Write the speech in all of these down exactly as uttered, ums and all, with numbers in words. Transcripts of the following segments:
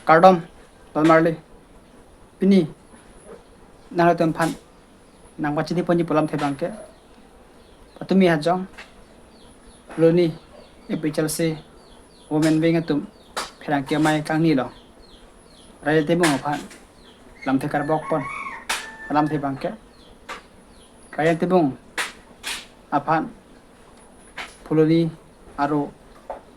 Kardom, don marli. Pini nanglitum aphan nangpachini ponji pu alamthe abangke, patumi hajong Phuloni A P H L C Women Wing atum pherangke amei kangni along Rajen Timung aphan lamthe karbok pon alamthe abangke, Rajen Timung aphan Phuloni aro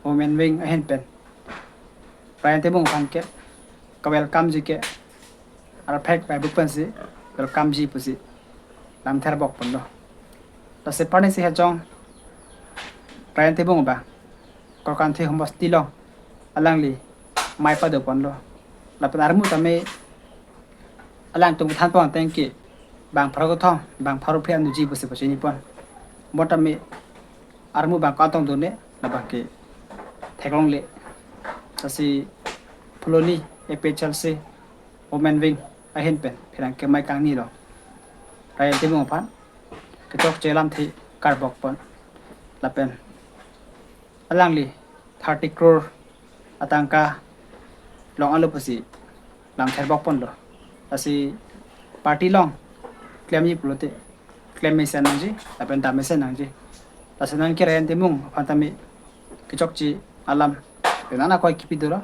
Women Wing ahin pen Rajen Timung aphan ke ka-welcome ji ke arphek bai buk pensi welcome ji pusi lamthe karbok ponlo. Lasi parni si hajong Rajen Timung ba Korkanthi homosti along alangli amei pado ponlo. Lapen armu tame alangtum than pon ateng ke bang pharo kethom, bang pharo phli an doji pusi pachini pon. Mo tame armu bang ko-an tong done, labang ke theklongle. Lasi Phuloni A P H L C Women Wing ahin pen pherangke amei kangni along Rajen Timung aphan kechokche alamthe karbok pon. Lapen alangli thirty crore atangka long-alo pusi lamthe karbok ponlo. Lasi party along klemji pulote klem mesen nangji, lapen dam mesen nangji. Lasi non ke Rajen Timung aphan tame kechokche alam penang akoi kipi dolo.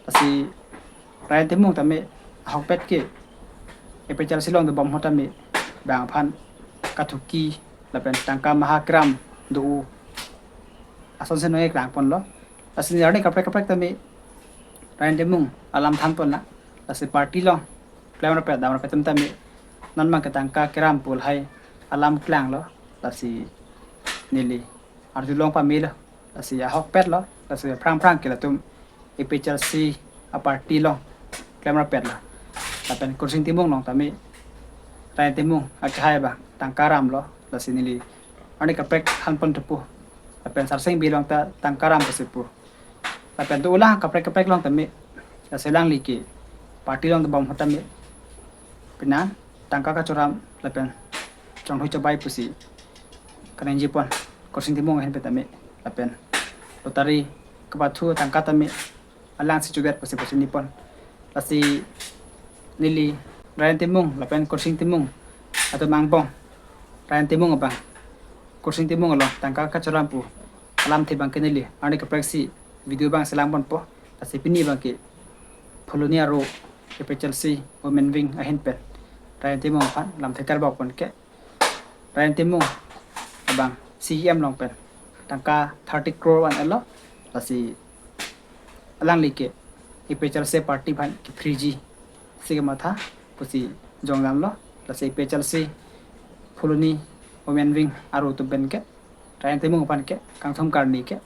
Lasi Rajen Timung tame ahokpet ke A P H L C along dobom ahut tame bang aphan kathuki lapen tangka maha keram do-o asonsi nangkeklang ponlo. Lasi neli arni kaprek kaprek tame Rajen Timung alam than pon na. Lasi party along klem rapet dam rapet atum tame non abangke tangka keram pu lahai alam klanglo. Lasi neli arjulong pamelo. Lasi ahokpet lo. Lasi aphrang aphrang ke latum A P H L C aparty along klem rapet lo. Lapen Kursing Timung along tame Rajen Timung akehai abang tangka ramlo. Lasi neli arni kaprek than pon thupo. Lapen Sarsing Bey along ta tangka ram pusi pu. Lapen do-o lang kaprek kaprek along tame, lasi alangli ke party along dobom ahut tame penang tangka kachoram lapen chonghui chobai pusi kaningje pon Kursing Timung ahin pen tame. Lapen lottery kapathu tangka tame alangsi chudet pusi pachini pon. Lasi neli Rajen Timung lapen Kursing Timung atum angbong, Rajen Timung abang Kursing Timung along tangka kachoram pu alamthe abangke neli arni kaprek si video abang selam ponpo. Lasi pini abangke Phuloni aro A P H L C Women Wing ahin pen Rajen Timung aphan lamthe karbok pon ke, Rajen Timung abang C E M along pen tangka thirty crore an-elo. Lasi alangli ke A P H L C party aphan kephriji si kematha pusi jongdamlo. Lasi A P H L C Phuloni Women Wing aro atum pen ke Rajen Timung aphan ke kangthom karni ke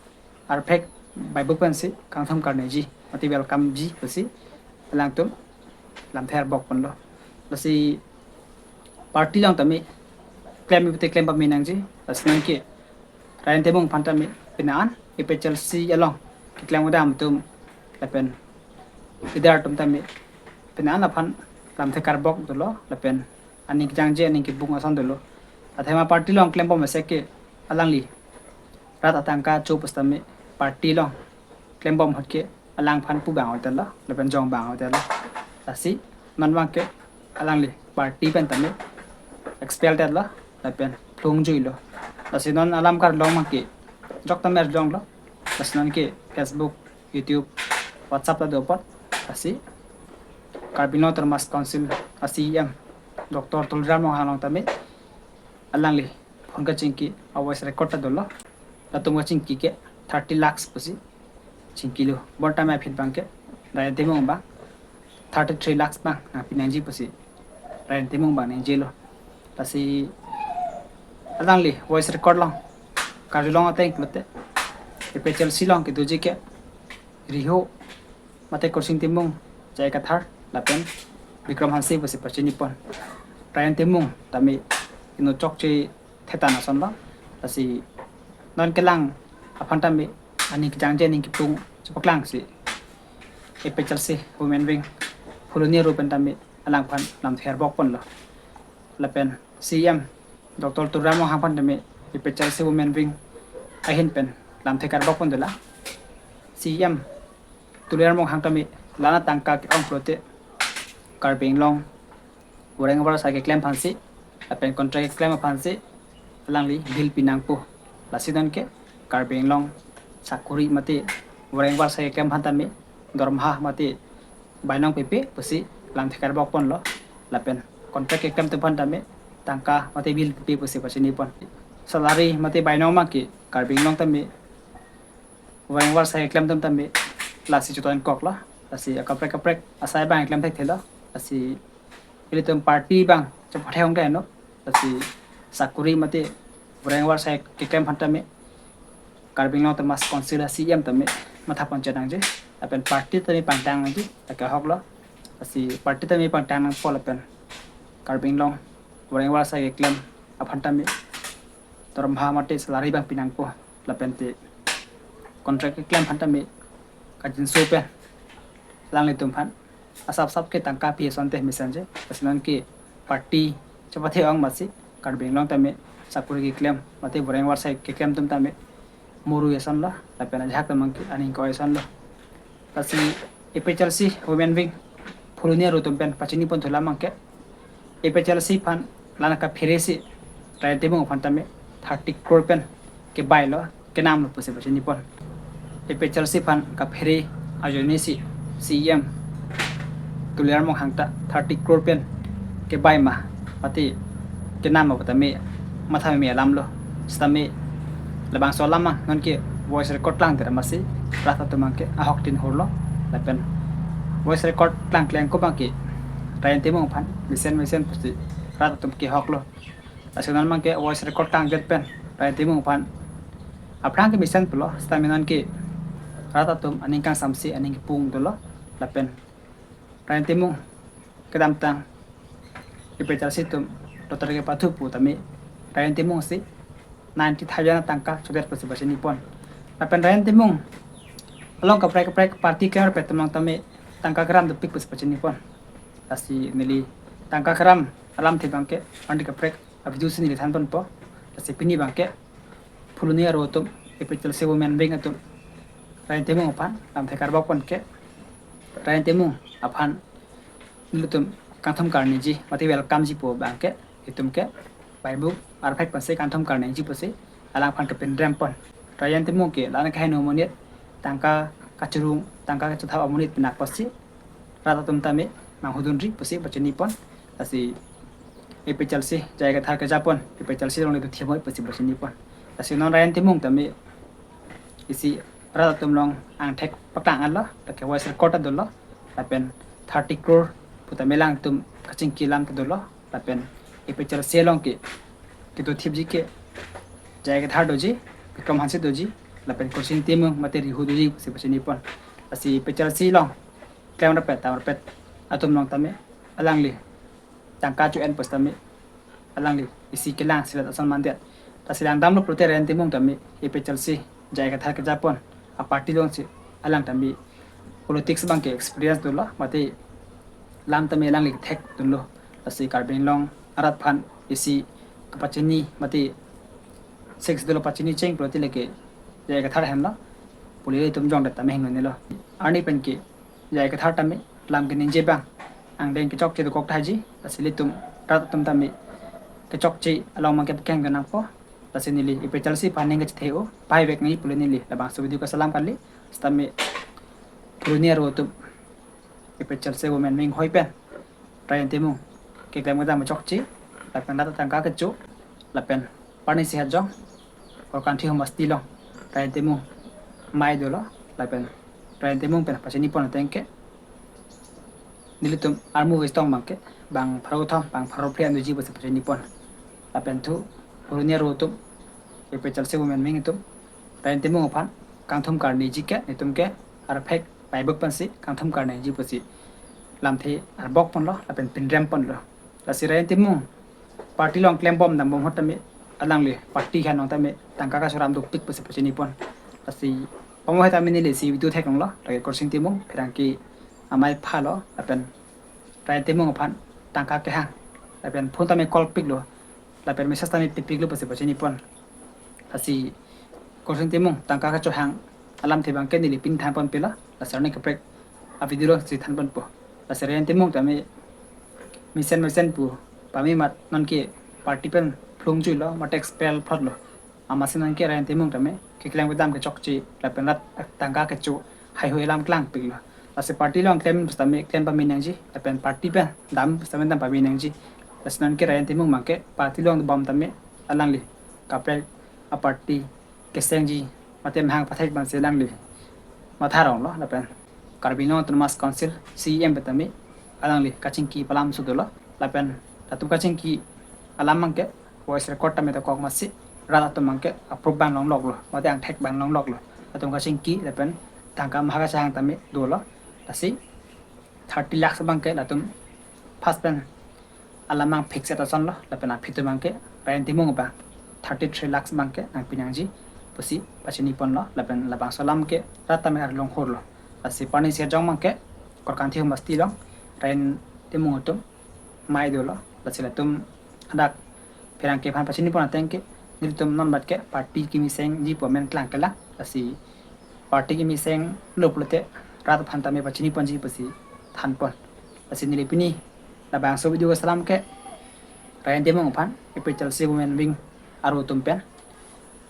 arphek bai buk pensi kangthom karniji mati welcome ji pusi alangtum lamthe karbok ponlo. Lasi party along tame klem pute klem pame nangji. Lasi nonke Rajen Timung aphan tame penang an A P H L C along keklem kedam atum lapen leader atum tame penang an aphan lamthe karbok dolo lapen aning kejangje aning kebung ason dolo. Athema party along klembom asek ke alangli rat atangka cho pusitame party along klembom ahut ke alangphan pu bang hotel lo lapen jong bang hotel lo. Lasi non abangke alangli party pen tame expel det lo lapen phlung jui lo. Lasi non alam karlong abangke jok tame arlong lo. Lasi nonke Facebook, YouTube, WhatsApp ta do apot. Lasi Karbi Anglong Autonomous Council a C E M Doctor Tuliram Ronghang along tame alangli phone kachingki a voice record ta dolo. Latum kachingki ke thirty lakhs pusi chingkilo. Bonta mai phit abangke Rajen Timung abang thirty three lakhs abang nangpi nangji pusi Rajen Timung abang ningjelo. Lasi alangli voice record along karjulong ateng pulote A P H L C along kedoji ke Riho mate Kursing Timung, J I Kathar lapen Bikram Hanse pusi pachini pon. Rajen Timung tame inut chokche thetan ason lo. Lasi non kelang aphan tame aning kejangje aning kephlung chepaklangsi A P H L C Women Wing Phuloni aro pen tame alangphan lamthe karbok ponlo. Lapen C E M Doctor Tuliram Ronghang aphan tame A P H L C Women Wing ahin pen lamthe karbok pon dolang. C E M Tuliram Ronghang tame la-an atangka ke-ong pulote Karbi Anglong voreng avarsai keklem aphansi lapen contract keklem aphansi alangli bill pinangpo. Lasi non ke Karbi Anglong sakuri mate voreng avarsai keklem aphan tame dormaha mate bainong pipe pusi lamthe karbok ponlo, lapen contract keklem atum aphan tame tangka mate bill pipe pusi pachini pon. Salary mate bainong abang ke Karbi Anglong tame voreng avarsai keklem atum tame lasi chotangkoklo. Lasi akaprek kaprek asai abang keklem thekthelo. Lasi ilitum party abang chepathe-ong ke no. Lasi sakuri mate voreng avarsai keklem aphan tame Karbi Anglong Autonomous Council a-C E M tame matha pon chenangji, lapen party tame pangtang nangji, lake ahoklo. Lasi party tame pangtang nangpo lapen Karbi Anglong voreng avarsai keklem aphan tame dormaha mate salary abang pinangpo, lapente contract keklem aphan tame kajinso pen alanglitum aphan asap sap ke tangka pi asonte mesenji. Lasi non ke party chepathe-ong masi Karbi Anglong tame sakuri keklem mate voreng avarsai keklem atum tame muru asonlo, lapen ajahak atum abang ke aning ko-oi asonlo. Lasi A P H L C women wing Phuloni aru atum pen pachini pon thulo abang ke A P H L C aphan la-an kaphere si Rajen Timung aphan tame thirty crore pen kebailo, kenamlo pusi pachini pon. A P H L C aphan kaphere ajoine si C E M Tuliram Ronghang ta thirty crore pen kebai ma mate kenam ma tame matha meme alamlo. Sitame labangso alam abang non ke voice record klangdet masi rat atum abang ke ahok tin hurlo, lapen voice record klangkleng ko abang ke Rajen Timung aphan mesen mesen pusi rat atum ke ahoklo. Lasi non abang ke voice record klangdet pen Rajen Timung aphan aphrang ke mesen pulo, sitame non ke rat atum aning kangsamse aning kepung dolo, lapen Rajen Timung kedamtang A P H L C atum loter kepathu pu tame Rajen Timung si ninety thousand atangka chodet pusi pachini pon. Lapen Rajen Timung along kaprek kaprek party keklem atum along tame tangka keram dopik pusi pachini pon. Lasi neli tangka keram alamthe abang ke andi kaprek a-video si neli than ponpo. Lasi pini abang ke Phuloni aru atum, A P H L C women wing atum Rajen Timung aphan lamthe karbok pon ke Rajen Timung aphan nelitum kangthum karniji mate welcome ji pu abang ke itum ke baibuk arphek pensi kangthum karniji pusi alangphan kepinrem pon. Rajen Timung ke la-an kaheno amonit, tangka kachirung, tangka kachethap amonit pinak pusi rat atum tame manghudunri pusi pachini pon. Lasi A P H L C J I Kathar keja pon, A P H L C along le tu thimoi pusi pachini pon. Lasi non Rajen Timung tame isi rat atum along angthek paklang anlo, lake voice record ta dolo, lapen thirty crore pu tame alangtum kachingki alam ta dolo, lapen A P H L C along ke kedo thipji ke J I Kathar doji, Bikram Hanse doji, lapen Khorsing Timung mate Rihu doji pusi pachini pon. Lasi A P H L C along klem rapet, tam rapet atum along tame alangli tangka cho-en pusitame alangli isi kelang silat ason mandet. Lasi langdamlo pulote Rajen Timung tame A P H L C J I Kathar keja pon a-party alongsi alang tame politics abang ke experience dolo, mate lam tame alangli thekdunlo. Lasi Karbi Anglong arat aphan isi kapachini mate six dolo pachini cheng pulote lake J I Kathar henlo. Pule itum jongdet tame henlo nelo. Arni pen ke J I Kathar tame lam keningje abang angdeng kechokche dokok tahai ji, lasi ilitum rat atum tame kechokche along abang kepakeng kenangpo. Lasi neli A P H L C aphan ning kachethe-o pahai vek nangji pule neli labangso video kasalam kali. Sitame Phuloni aru atum A P H L C women wing hoi pen Rajen Timung keklem kedam kechokche, lapen rat atangka kecho, lapen parni sehat jong Korkanthi Hom Basti along Rajen Timung amei dolo, lapen Rajen Timung pen pachini pon ateng ke nelitum armu vistong abang ke bang pharo thom bang pharo phli an doji pusi pachini pon. Lapen thu Phuloni aru atum A P H L C women wing atum Rajen Timung aphan kangthum karniji ke nelitum ke arphek baibuk pensi kangthum karniji pusi lamthe arbok ponlo lapen pinrem ponlo. Lasi Rajen Timung party along klembom nangbom ahut tame alangli party aphan along tame tangka kachoram dopik pusi pachini pon. Lasi pamohai tame neli isi video theklonglo, lake Khorsing Timung pherangke amei phalo lapen Rajen Timung aphan tangka kehang, lapen phone tame call piklo, lapen message tame pipiklo pusi pachini pon. Lasi Khorsing Timung tangka kachohang alamthe abang ke neli pini than ponpelo. Lasi arni kaprek a-video alongsi thanponpo. Lasi Rajen Timung tame mesen mesen pu pame amat nonke party pen phlung chuilo, mate expel phlotlo. Amatsi nonke Rajen Timung tame keklem kedam kechokche lapen rat tangka kecho haihui alam klangpiklo. Lasi party along klem pusitame klem pame nangji, lapen party pen dam pusitame dam pame nangji. Lasi nonke Rajen Timung abangke party along bom tame alangli kaprek a-party kesengji mate mahang pathek abangsi alangli matharonglo, lapen Karbi Anglong Autonomous Council C E M pen tame alangli kachingki palam sudolo, lapen latum kachingki alam abangke voice record tame dokok amatsi rat atum abangke approve abang longloklo, mate angthek abang longloklo. Latum kachingki lapen tangka maha kachehang tame dolo. Lasi thirty lakhs abangke latum first pen alam abang fix asonlo, lapen aphi atum abangke Rajen Timung abang thirty three lakhs abangke nangpi nangji pusi pachiniponlo, lapen labangso alam ke rat tame arlong horlo. Lasi parni sejong abangke Korkanthi Home Basti along Rajen Timung atum amei dolo. Lasi latum hadak pherangke aphan pachinipon ateng ke nelitum non abangke party kemesengji pu amen klangklelang. Lasi party kemesenglo pulote rat aphan tame pachiniponji pusi thanpon. Lasi neli pini labangso video keselam ke Rajen Timung aphan A P H L C Women Wing aru atum pen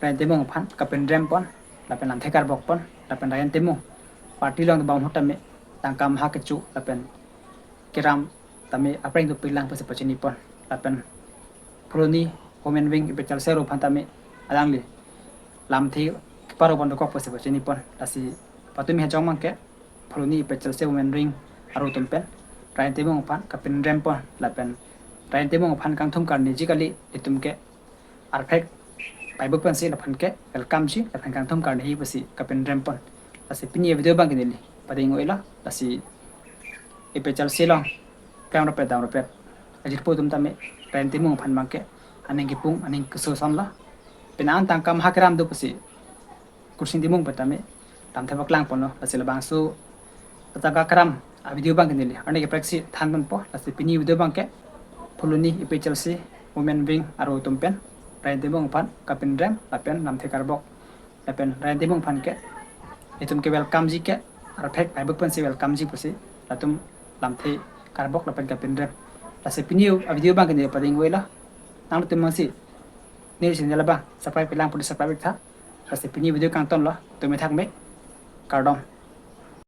Rajen Timung aphan kapinrempon, lapen lamthe karbokpon, lapen Rajen Timung party along bom ahut tame tangka maha kecho lapen keram tame aphreng dopiklang pusi pachinipon, lapen Phuloni Women Wing A P H L C aru aphan tame alangli lamthe keparopon dokok pusi pachinipon. Lasi patumi hejong abangke Phuloni A P H L C Women Wing aru atum pen Rajen Timung aphan kapinrempon, lapen Rajen Timung aphan kangthum karneji kali, itum ke arphek paibuk pensi laphan ke welcome ji, laphan kangthum karneji pusi kapinrempon. Lasi pini video abangke neli pading-oilo. Lasi A P H L C along klem rapet dam rapet ajirpo atum tame Rajen Timung aphan abangke aning kepung aning keso asonlo. Penang an tangka maha keram do pusi Kursing Timung pen tame lamthe paklangponlo. Lasi labangso tangka keram a-video abangke neli arni kapreksi thanponpo. Lasi pini video abangke Phuloni A P H L C Women Wing aru atum pen Rajen Timung aphan kapinrem lapen lamthe karbok, lapen Rajen Timung aphan ke itum ke welcome ji ke arphek paibuk pensi welcome ji pusi latum lamthe karbok lapen kapinrem. Lasi pini a-video abangke neli pading-oilo. Nanglitum masi neli channel abang subscribe kelang pute subscribe iktha. Lasi pini video kangtonlo, tumi thakme, kardom.